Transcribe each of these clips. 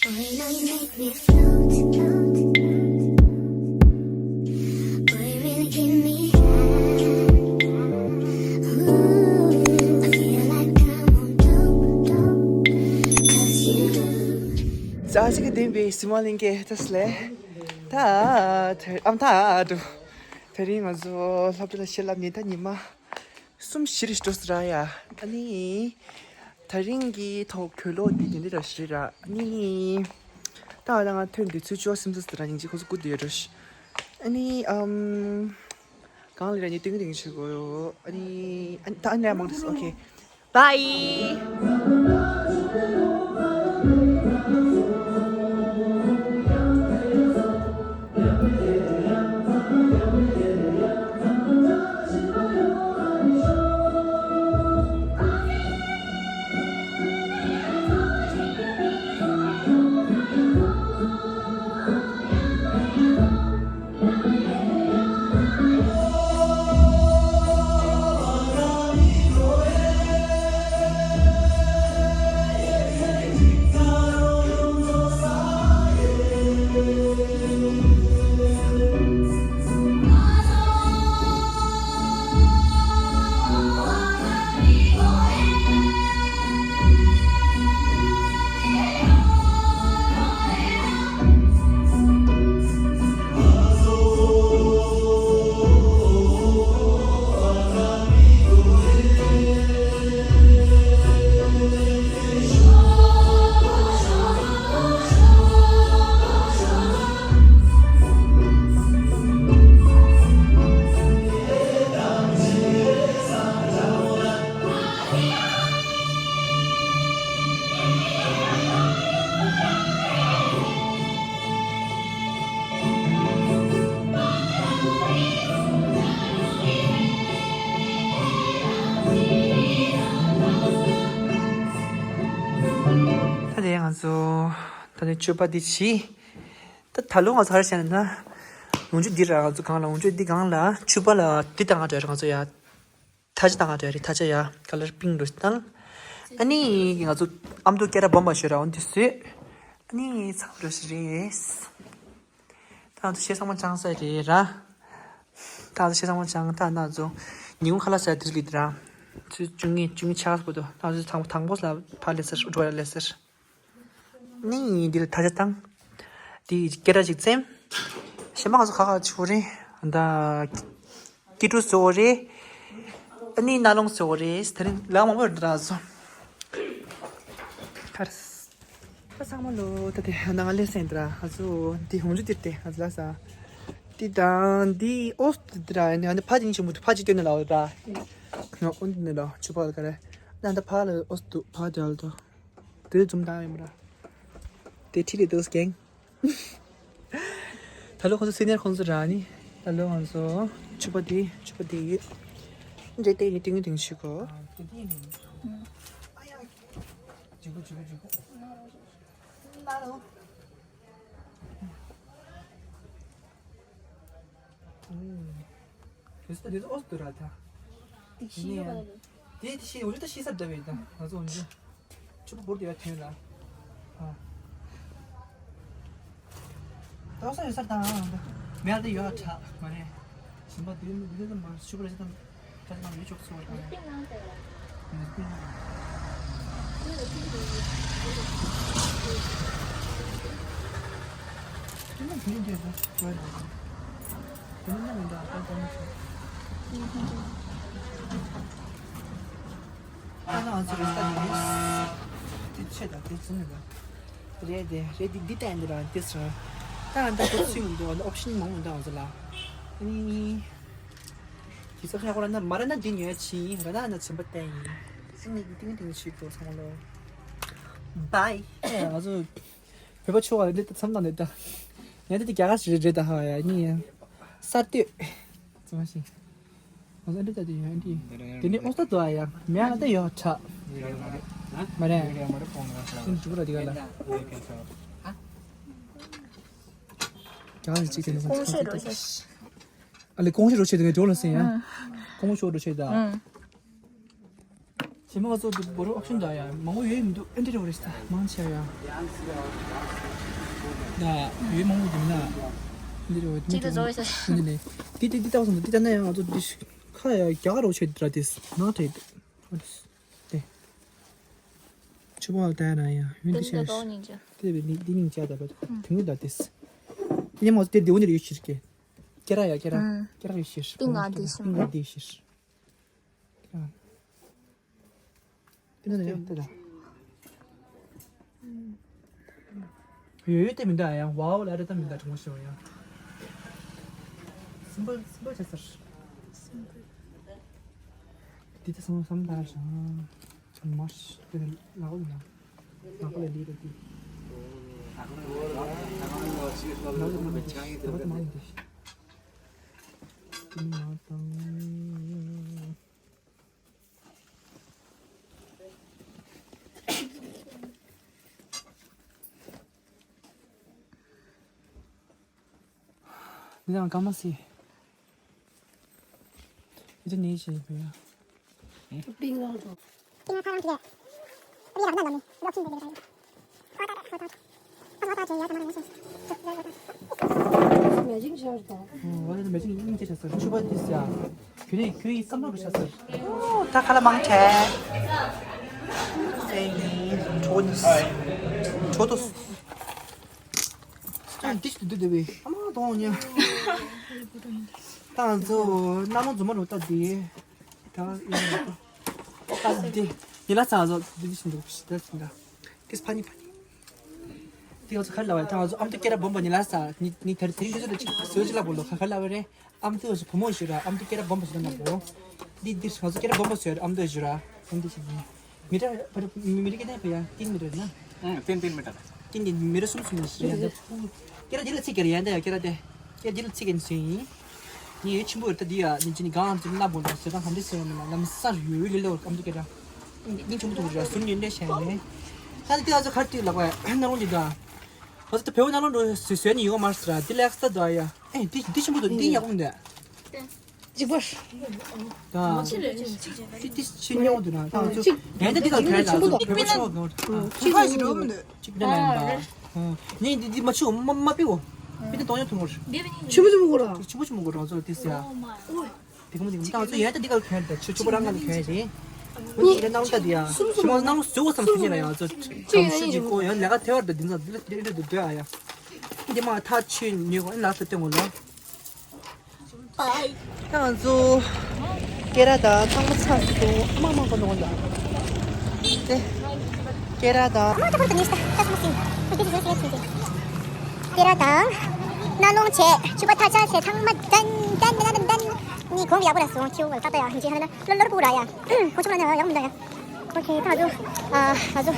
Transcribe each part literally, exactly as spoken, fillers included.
Boy, you know you make me float. Boy, you really give me high. Ooh, I feel like I'm on dope, dope, 'cause you. ས་ཞིག་གི་བདེན་པའི་སི་མ་ལིང་གེ་ཏ་སི་ལེ། ད་ཨམ་ཐ་དུ། དེ་རིང་ང་ཚོ་སློབ་གྲྭ་ལ་ཤེས་ལབ་ནི་ད་ཉི་མ། གསུམ་བཞི་རེ་འགྲོ་ས་ར་ཡ། ཨ་ནི། ད་རིང་གི་ཐོག་གྱོད་ལོག་འདི་དེ་འདྲ་ར་ཞིག་རེད་ར། ཨ་ནི། ད་ང་ང་ཐོན་འདི་ཚུལ་ཅོ་སིམ་ས་ས་ར་སྙིང་རྗེ་ཁོ་ཚོ་སྐུ་དེ་ར་ཞིག་ཨ་ནི་ཨམ། གང་ལ་ར་ནི་ཏིང་ཏིང་ཆུ་གོ། ཨ་ནི། ཨ་ནི་ད་ཨ་ནི་ར་མང་དུ་སོ་ཨོ་ཁེ། Bye. ད་དེ་ང་ཚོ་ད་ནི་སྤྱོད་པ་འདི་བྱིས། ད་ད་ལོ་ང་ཚོ་ག་རེ་བྱས་ན་ན། འོན་ཆུ་འདི་ར་ང་ཚོ་གང་ལ་འོན་ཆུ་འདི་གང་ལ་ཕྱུ་པ་ལ་འདི་བཏང་ང་འདྲ་ར་ང་ཚོ་ཡ། ཐ་ཆ་བཏང་ང་འདྲ་རེད་ཐ་ཆ་ཡ་ཀ་ལར་པིང་རུ་བཏང་། ཨ་ནི་ང་ཚོ་ཨམ་དུ་སྐད་ར་སྦོམ་པ་ཤོད་ར་འོན་དུ་བཟོས། ཨ་ནི་ཚང་རུ་ཞིག་རེད། ད་ང་ཚོ་ཤེས་ཚང་མ་ཅང་ས་རེད་ར། ད་ང་ཚོ་ཤེས་ཚང་མ་ཅང་ད་ང་ཚོ་ཉིན་གུང་ཁ་ལག་ཟ་དུས་ལི་ར། ཚུ་བཅུ་གཉིས་བཅུ་གཉིས་ཆགས་པོ་དུ་ད་ང་ཚོ་དང་པོ་དང་པོ་ལ་ཕ་ལེ་སར་འགྲོ་ཡ་ལེ་སར། ནི་འདི་ལ་ཐ་ཆ་བཏང་། འདི་སྐད་ར་ཅིག་བཙེམ། གཞན་པ་ང་ཚོ་ཁ་ཁ་ཆུ་རེད། ད། སྐྱིད་སྡུག་བཟོ་རེད། ཨ་ནི་རྣ་ལོང་བཟོ་རེད། དེ་རིང་ལག་མང་པོ་རེད་ད་ང་ཚོ། ཁར། ད་ཚང་མ་ལོ་ད་དེ་ནང་ལས་སེང་ད་ར་ང་ཚོ་འདི་ཧོང་ཇུ་དེར་དེ་ང་ཚོ་ལ་ས། འདི་དང་འདི་ཨོ་སི་དེ་ར་ནི་ཕ་ཅིང་ཆེན་པོ་ཕ་ཅིག་སྟོན་ནས་ལ་འོ་ད། ཨོ་འདི་ནས་ལ་ཆུ་ཕ་ལ་ག་རེ། ན་ད་ཕ་ལ་ཨོ་སི་དུ་ཕ་དེ་ལ་དུ། དེ་འཛུམ་མདངས་ཡིན་པ་ར། དེ་ཁྲིད་ལས་དུ་སྐྱེང་། ད་ལོ་ཁོང་ཚོ་སི་ནིར་ཁོང་ཚོ་ར་ནི། ད་ལོ་ང་ཚོ་ཕྱུ་པ་དེ་ཕྱུ་པ་དེ་ཡོད། འདྲེ་དེ་ནི་ཏིང་ཏིང་ཞིག་གོ། དེ་ཚོ་དེ་ཚོ་ཨོ་སི་དུ་ར་ད། དེ་ཤི་ཡོད་པ་ལ། དེ་དེ་ཤི་འོ་ད་ཤི་ས་འདྲ་བས་ད་ང་ཚོ་འོ་ད། ཆུ་བུར་དེ་ཡ་ཐོན་ལ། ཨ། ཏོག་ས་ཡོད་ས་དང་། མེད་དེ་ཡོད་ཁྲ་མ་རེད། ཞིམ་པ་དེ་འདི་དེ་མ་ཆུ་བུར་ཞིག་དང་། ཁྲ་ཞིག་དང་ཡོད་ཆོག་ཚོ་བ་དང་། མི་སྤིན་ན། དེ་ནི་དེ་འདྲ་ཟེར་བ་རེད། དེ་ནི་མི་འདྲ་ཨ་ཙམ་ཆེ། ད་ང་ཚོ་རེ་ས་དེ་རེད། དེ་ཆེ་ད་དེ་ཚུན་ད། རེད་དེ་རེད་དེ་འདི་ལྟ་ཡིན་འདི་རང་དེ་སོང་། ད་ང་ད་ཁོ་ཚུན་མི་འདུག་ཨོབ་ཤན་མང་མི་འདུག་ང་ཚོ་ལ། ཨ་ནི། དེ་ཚོ་ཧྲ་ཁོ་ར་ན་མ་ར་ན་འདི་ཉོས་ཕྱིན་ར་ན་ན་ཚན་པ་བསྟན་ཡིན། ཨ་ནི་ཏིང་ཏིང་ཞིག་འགྲོ་ཚང་ལོ། བའི། ང་ཚོ་བོད་པ་ཆོ་བ་འདི་ད་མཚམས་དང་འདི་ད། ཡང་འདི་ད་རྒྱ་གར་ཞིག་རེད་རེད་ད་ཧ་ཡ་ནི་ཡ། ས་ལྟོས། ཙི་མ་ཤི། ང་ཚོ་འདི་ད་དེ་ཡོད་འདི། དེ་ནི་ཨོ་སྟ་དོ་ཨ་ཡ། མེ་ཨ་ད་ཡོད་ཁྲ། མ་རེད། ཅིན་ཅུ་ར་དེ་ག་ལ། རྒྱ་གར་ཞིག་ཅིག་དེ་ནི་ཁོང་ཚོ་ཁོང་ཚོ་ཤེས་རོགས་བྱས། ཨ་ལེ་ཀོང་ཤེས་རོགས་བྱས་དེ་ངས་འགྲོ་ལ་སེ་ཡ། ཀོང་ཤོ་རོགས་བྱས་ད། ཞེ་མ་ང་ཚོ་འདི་བོ་རོ་ཨོབ་ཤན་འདྲ་ཡ་མང་པོ་ཡོད་མི་འདུག་ཨེ་འདྲ་རེད་ད་མང་ཆེ་ཡ། ད་ཡོད་མང་པོ་འདུག་ན། འདི་རེད་འདི་གཅིག་ཏུ་རེད་བཟོ་བྱ། འདི་ནས་འདི་འདི་འདི་ལྟ་བ་སོང་འདི་ལྟ་ན་ཡང་ང་ཚོ་འདི་ཁ་ཡ་རྒྱག་རོགས་བྱེད་འདྲ་དེ་ནང་བྲིས་འདུག་དེ། ཆུ་བ་ལ་ལྟ་ན་ཡང་ཡོད་འདི་བྱས། དེ་བས་འདི་འདི་ནས་བྱས་ད་བ་དེ་ངོས་ད་དེ། ཉི་མ་དེ་འདི་འོ་ནས་ཡོད་ཕྱིར་གྱི། ཀེ་ར་ཡ་ཀེ་ར། ཀེ་ར་ཡོད་ཕྱིར། ཏིང་ང་འདི་ཤི་མ། ཏིང་ང་འདི་ཤིར། དེ་ནས་དེ་ལ། ཡོད་ཡོད་དེ་མི་འདྲ་ཡང་། ཝའོ་ལ་རེ་ད་མི་འདྲ་གྲོང་ཤོར་ཡང་། སིམ་པལ་སིམ་པལ་བྱས་ཟེར། དེ་ད་སང་སང་ད་ར་ཤང་། ཚང་མ་ཤི་དེ་ནས་ལག་ལ་ལག་ལ་ལི་རེ་དེ། ལག་ལ་མ་ཡིན་དེ། དེ་ནས་མ་དང་། འདི་ཡང་སྐར་མ་སི། འདི་ནས་བྱས་པ་ཡ། ཏིང་ང་ཁ་རང་གི། ཨ་ཡ་ན་ན་མི་རོགས་ཤིང་དེ་ལས་ཀ་ཡོད། མེ་ཇིང་ཤར་དང་། ཨོ་ཝེ་མེ་ཇིང་སྙིང་རྗེ་ཆགས་སོང་། ཆུ་བ་འདི་ཡ། ཁྱོད་ནས་ཁྱོད་ཡིན་བསམ་བློ་རུ་ཆགས་སོང་། ཨོ་ད་ཁ་ལ་མང་ཆེ། ཨེ་ཡིན་གྲོ་ནི་གྲོ་དོ། ཨ་འདི་ཞིག་ཏུ་བསྡུ་བསྡུ་བའི་ཨ་མ་གཏོང་ཉ། ད་ང་ཚོ་སྣ་མོ་རྫུན་མ་རུ་ལྟ་དེ། ད་ཡིན་ན་ད་དེ་ཡིན་ལ་ཚ་ཚོ་འདི་འདི་ཞིག་འདུག་ཞིག་ད་ཞིག་འདྲ། ཏིས་ཕ་ནི་ཕ་ནི། ཏི་ང་ཚོ་ཁར་ལ་བ་ད་ང་ཚོ་ཨམ་ཏུ་ཀེ་ར་སྦོམ་པ་ཉི་ལ་ས་ནི་ནི་དེར་དེ་རིང་ཁྱོད་ཚོ་ལ་ཅིག་སོ་ཅི་ལ་བོ་ལོ་ཁ་ཁར་ལ་བ་རེད། ཨམ་ཏུ་ང་ཚོ་བུ་མོ་ཞུ་ར་ཨམ་ཏུ་ཀེ་ར་སྦོམ་པ་ཞུ་ན་ན་བོ། འདི་འདི་ང་ཚོ་ཀེ་ར་སྦོམ་པ་ཞུ་ར་ཨམ་ཏུ་ཞུ་ར། འདི་ཞིག་ནི། མི་ཏྲ་བར་མི་རིགས་ཀྱི་ནས་བས་ཡ་ཏིན་མི་ཏྲ་ན། ཨང་ཏིན་ཏིན་མི་ཏྲ། ཏིན་ཏིན་མི་རེ་སུམ་སུམ་ཞིག་ཡ་འདི། ཀེ་ར་འདི་ལ་ཚིག་ཀེ་ར་ཡ་འདི་ཡ་ཀེ་ར་དེ། ཀེ་ར་འདི་ལ་ཚིག་ཀེ་ནི་སུ་ཡིན། ངས་ཡོད་ཆེན་པོ་ཡོད་ད་འདི་ཡ་ནི་ཅི་ནི་གང་ཙམ་སྣ་བོ་འདྲ་ཟེར་ད་ཧམ་འདི་ཟེར་ཡ་མི་ལ་ལམ་སར་ཡོད་ཡོད་ལེ་ལོ་ཨམ་འདི་ཀེ་ར། སྙིང་ཆེན་པོ་ཐུག་ར་སུམ་ཉིན་འདྲ་བྱས་ནས། ད་འདི་ང་ཚོ་ཁར་ཏི་ལག་པ་ཡ་ནང་ལོང་འདི་ད། ང་ཚོ་ད་བེའུ་ནང་ལོང་འགྲོ་ཟེར་ཟེར་ནི་ཡོད་མ་རེད་ད་འདི་ལེགས་ད་ད་ཡ། ཨེ་འདི་འདི་ཆེན་པོ་འདུག་འདི་ཡག་པོ་འདུག་འཇིགས་པ། ད། ཏི་ཏི་ཕྱི་ཉོ་འདུག་ན་ད་ང་ཚོ་ཡང་ད་འདི་ག་ག་ལ་ཚོ་བེ་མ་ཆོག་གི་ཅིག་འདི་ལ་ཡིན་པ། ནི་འདི་འདི་མ་ཆུ་མ་མ་པི་འོ། མི་འདི་གཏོང་ཡ་ཐུང་བར། ཆུ་མ་ཆུ་མ་གོ་ར། ཆུ་མ་ཆུ་མ་གོ་ར་ཚོ་ཏི་སི་ཡ། དེ་ག་མ་དེ་ག་མ་ད་ང་ཚོ་ཡང་ད་འདི་ག་ག་ད་ཆུ་ཆུ་པ་རང་ག་ལ་ག་དེ། ཁོ་འདི་ག་ནང་ལ་ད་འདི་ཡ། ཆུ་མ་ནང་ལ་ཟུག་བསམ་ཚུལ་ཉེ་ལ་ཡང་ཚོ། གང་ཤེས་ཀྱི་གོ་ཡང་ལས་ཀ་ཐེ་བར་ད་འདི་ཚོ་འདི་ལ་འདི་འདི་འདི་འདི་ཨ་ཡ། འདི་མ་ཐག་ཆུ་ཉོས་གོ་ལ་ད་སྟོན་གོ་ལ། ད་ང་ཚོ་ཀེ་ར་ད་ཚང་མ་ཚར་སོང་། མ་མ་གོ་ནོ་ལ། དེ་ཀེ་ར་ད། ཀེ་ར་ད་ནང་ལོང་བྱས་ཆུ་པ་ཐ་ཆ་བྱས་ཚང་མ་ཏན་ཏན་ཏན་ཏན་ནི་གོང་ཡག་པོ་ར་སོང་། ཁྱེའུ་ཀ་ཏ་ཡ་ཧིན་ཅི་ཧ་ན་ལོ་ལོར་པུ་ར་ཡ་ཁོ་ཆུ་ལ་ན་ཡག་མི་འདུག་ཡ། ཨོ་ཁེ་ད་ང་ཚོ་ཨ་ང་ཚོ་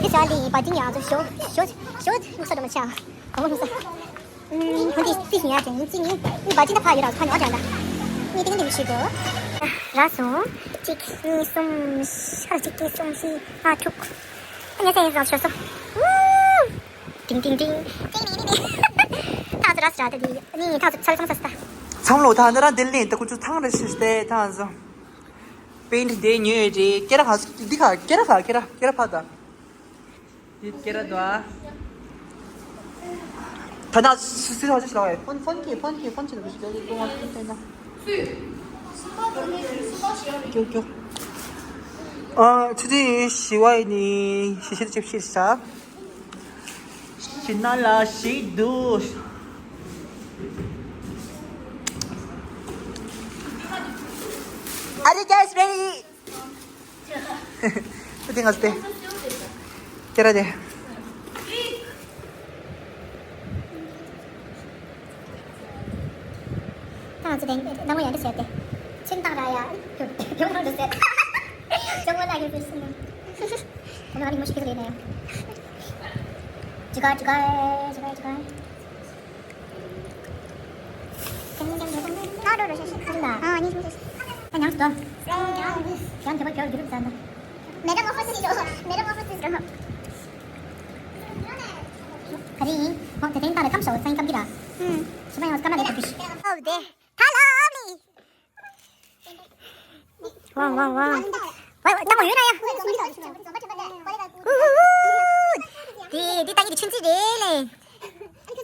དེ་ཆ་ལི་བ་ཏིང་ཡ་ང་ཚོ་ཞོ་ཞོ་ཞོ་ནུ་ས་དྲ་མ་ཆ་གོང་ལོ་ས། ཁོང་གིས་རྩིས་ཤིང་ཡར་དྲན་ཡིན་རྩིས་ཡིན། ཨུ་བ་ཅི་ད་ཕ་ཡོད་ར་ཕ་ཉོ་དྲན་ད། ངས་དེ་ནས་འདི་ཞུས་དོ། རག་སོང་། གཅིག་གཉིས་གསུམ། ཨ་གཅིག་གཉིས་གསུམ་བཞི་ལྔ་དྲུག་ཨ་ཉ་ཚན་རག་ཤོར་སོང་། ཨུ། ཏིང་ཏིང་ཏིང་། ཏིང་ཏིང་ཏིང་ཏིང་། ཐག་ཚོ་རག་སོང་ར་ད་དེ་ནི་ཐག་ཚོ་ཚ་ཚང་ས་སི་ད། ཚང་ལོ་ད་འདི་ར་འདི་ལེན་ད་ཁོ་ཚོ་ཐང་རེ་ཤི་སྟེ་ཐང་ཚོ། པེན་ཊི་དེ་ཉོས་རེད། ཀེ་ར་ཧ་འདི་ཁ་ཀེ་ར་ཁ་ཀེ་ར་ཀེ་ར་ཕ་ད། དེ་ཀེ་ར་དོ། ད་ན་སི་སི་ཧ་ཅི་ལ་ཕོན་ཕོན་ཀི་ཕོན་ཀི་ཕོན་ཅི་ལ་ཀི་ཀི་ཀི་ཀི་ཀི་ཀི་ཀི། ཀྱོ་ཀྱོ། ཨ་ཆུ་ཚོད་བཞི་པ་ཡིན་ནི་ཤི་ཤི་ཅིབ་ཤི་ཤ། ཤི་ན་ལ་ཤི་དུ། Are you guys ready? ཏེ་ང་ཏེ། ཀེ་ར་ཏེ། ད་ང་ཚོ་དེ་ནང་ཡང་འདི་བྱས་ཏེ། ཆིན་བཏང་ར་ཡ། ཡོང་ཡོང་འདི་བྱས། ཅང་མ་ལ་ཡོད་ཟེར་སོང་། ད་ང་རིང་མོ་ཞིག་རེད་ནས། ཇི་ག་ཇི་ག་ཇི་ག་ཇི་ག། ཝང་ཝང་ཝང་། ཝའི་ཝའི་ཏམ་མོ་ཡོད་ན་ཡ། ཧུ་ཧུ་ཧུ། དེ་དེ་ཏ་གི་དེ་ཆུན་ཙི་རེད་ལེ། དེ།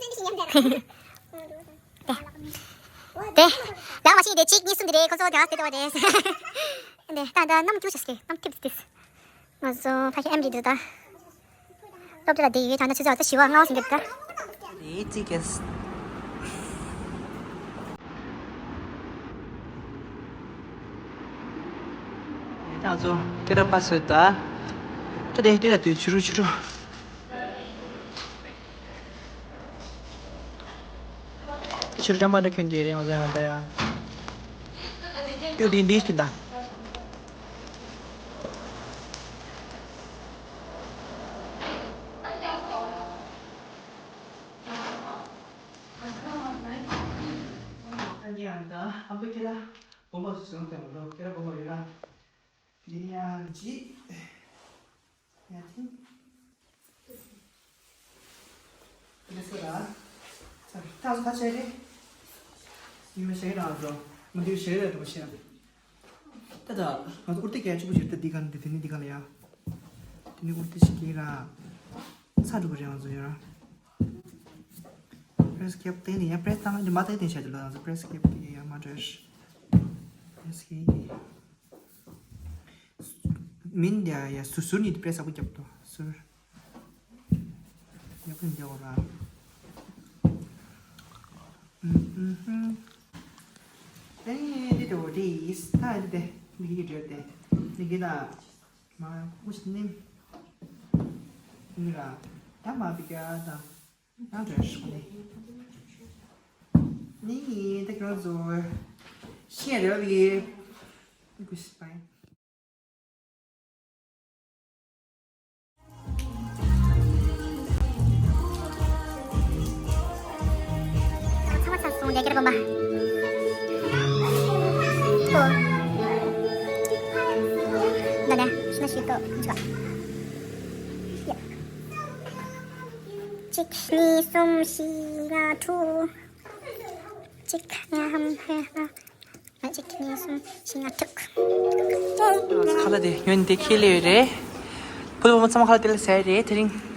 དེ། ལ་མ་ཤི་དེ་གཅིག་གཉིས་གསུམ་དེ་རེད། ཁོ་ཚོ་དེ་ཧ་སྟེ་དེ་བ་དེ། དེ་ད་ད་གནམ་རྒྱུ་ཆེ་སྐྱེ་གནམ་ཐིབས་ཏིས། ང་ཚོ་ཕ་གི་ཨེམ་རི་འདི་ད། སློབ་གྲྭ་ལ་བསྡད་ཡོད་ད་ན་ཆུ་ཚོད་ད་བཞི་བ་ལྔ་བ་ཟིན་གྱི་འདུག་ད། དེ་ཅི་གེས། ད་ཚོ་སྐད་ར་པ་སོད་ད། ད་དེ་དེ་ལ་དུས་ཆུ་རུ་ཆུ་རུ། ཆུ་རུ་ཀྲམ་པ་འདྲ་ཁྱོད་ཀྱི་རེད་ང་ཚོ་ཡང་ད་ཡང་། ཡོད་དེ་འདི་ཤིན་ད། ཨ་ནི་ཨ་ད་ཨ་ཕ་ཁྱེད་ར་སྦོམ་པ་སུ་སོང་དང་ལོ་ཁྱེད་ར་སྦོམ་པ་ཡོད་ན། འདི་ཡང་ཅི། ཡང་ཅི། འདི་སུ་ར། ད་ད་ཁ་ཆེ་རེད། ཡུལ་མི་ཤེས་རང་ཚོ་མི་འདུག་ཤེས་རེད་དུ་ཤེས། ད་ད་ང་ཚོ་ཨུར་ཏི་གལ་ཆེ་པོ་ཞིག་ད་འདི་ག་ནས་འདི་ནས་འདི་ག་ལ་ཡ། དེ་ནས་ཨུར་ཏི་ཞིག་གིས་ར། ཚ་འགྲོ་གི་རེད་ང་ཚོ་ཡ། པྲེས་ཁེབ་དེ་ནས་ཡ་པྲེས་བཏང་ལ་འདི་མ་དེ་དེ་བྱ་རྒྱུ་ལ་ང་ཚོ་པྲེས་ཁེབ་དེ་ཡ་མ་འདྲ། པྲེས་ཁེབ་དེ། མིན་ཡ་ཡ་ཟུར་ཟུར་ནས་པྲེས་ཨ་པོ་རྒྱབ་ཏོ་ཟུར། ཡག་པོ་འདི་འོ་ར། ཨེ་འདི་དེ་འོ་དེ་ཡིས་ད་འདི་དེ་འདི་གི་འདྲེར་དེ་འདི་གི་ན་མ་ཀུ་ཤི་ནིམ་འདི་ར་ད་མ་བི་ག་ད་ན་འདྲེར་ཤོག་ནི་ནི་ད་གི་རོ་ཛོ་ཤི་རེ་བ་བི་ཀུ་ཤི་པའི། ཚང་མ་ཚར་སོང་། ལས་ཀར་སྦོམ་པ། ཨོ། ད་ནས་ཤི་ན་ཤི་ཏོ་ཇ། ཡ། གཅིག་གཉིས་གསུམ་བཞི་ལྔ་དྲུག་གཅིག་ལྔ་ལྔ་ལྔ། གཅིག་གཉིས་གསུམ་བཞི་ལྔ་དྲུག་ཁ་ལག་དེ་ཉོས་ནས་དེ་ཁྱེར་སླེབས་ཡོད་རེད། བུ་མོ་ཚང་མ་ཁ་ལག་དེ་ལ་ཟ་ཡི་རེད་དེ་རིང་།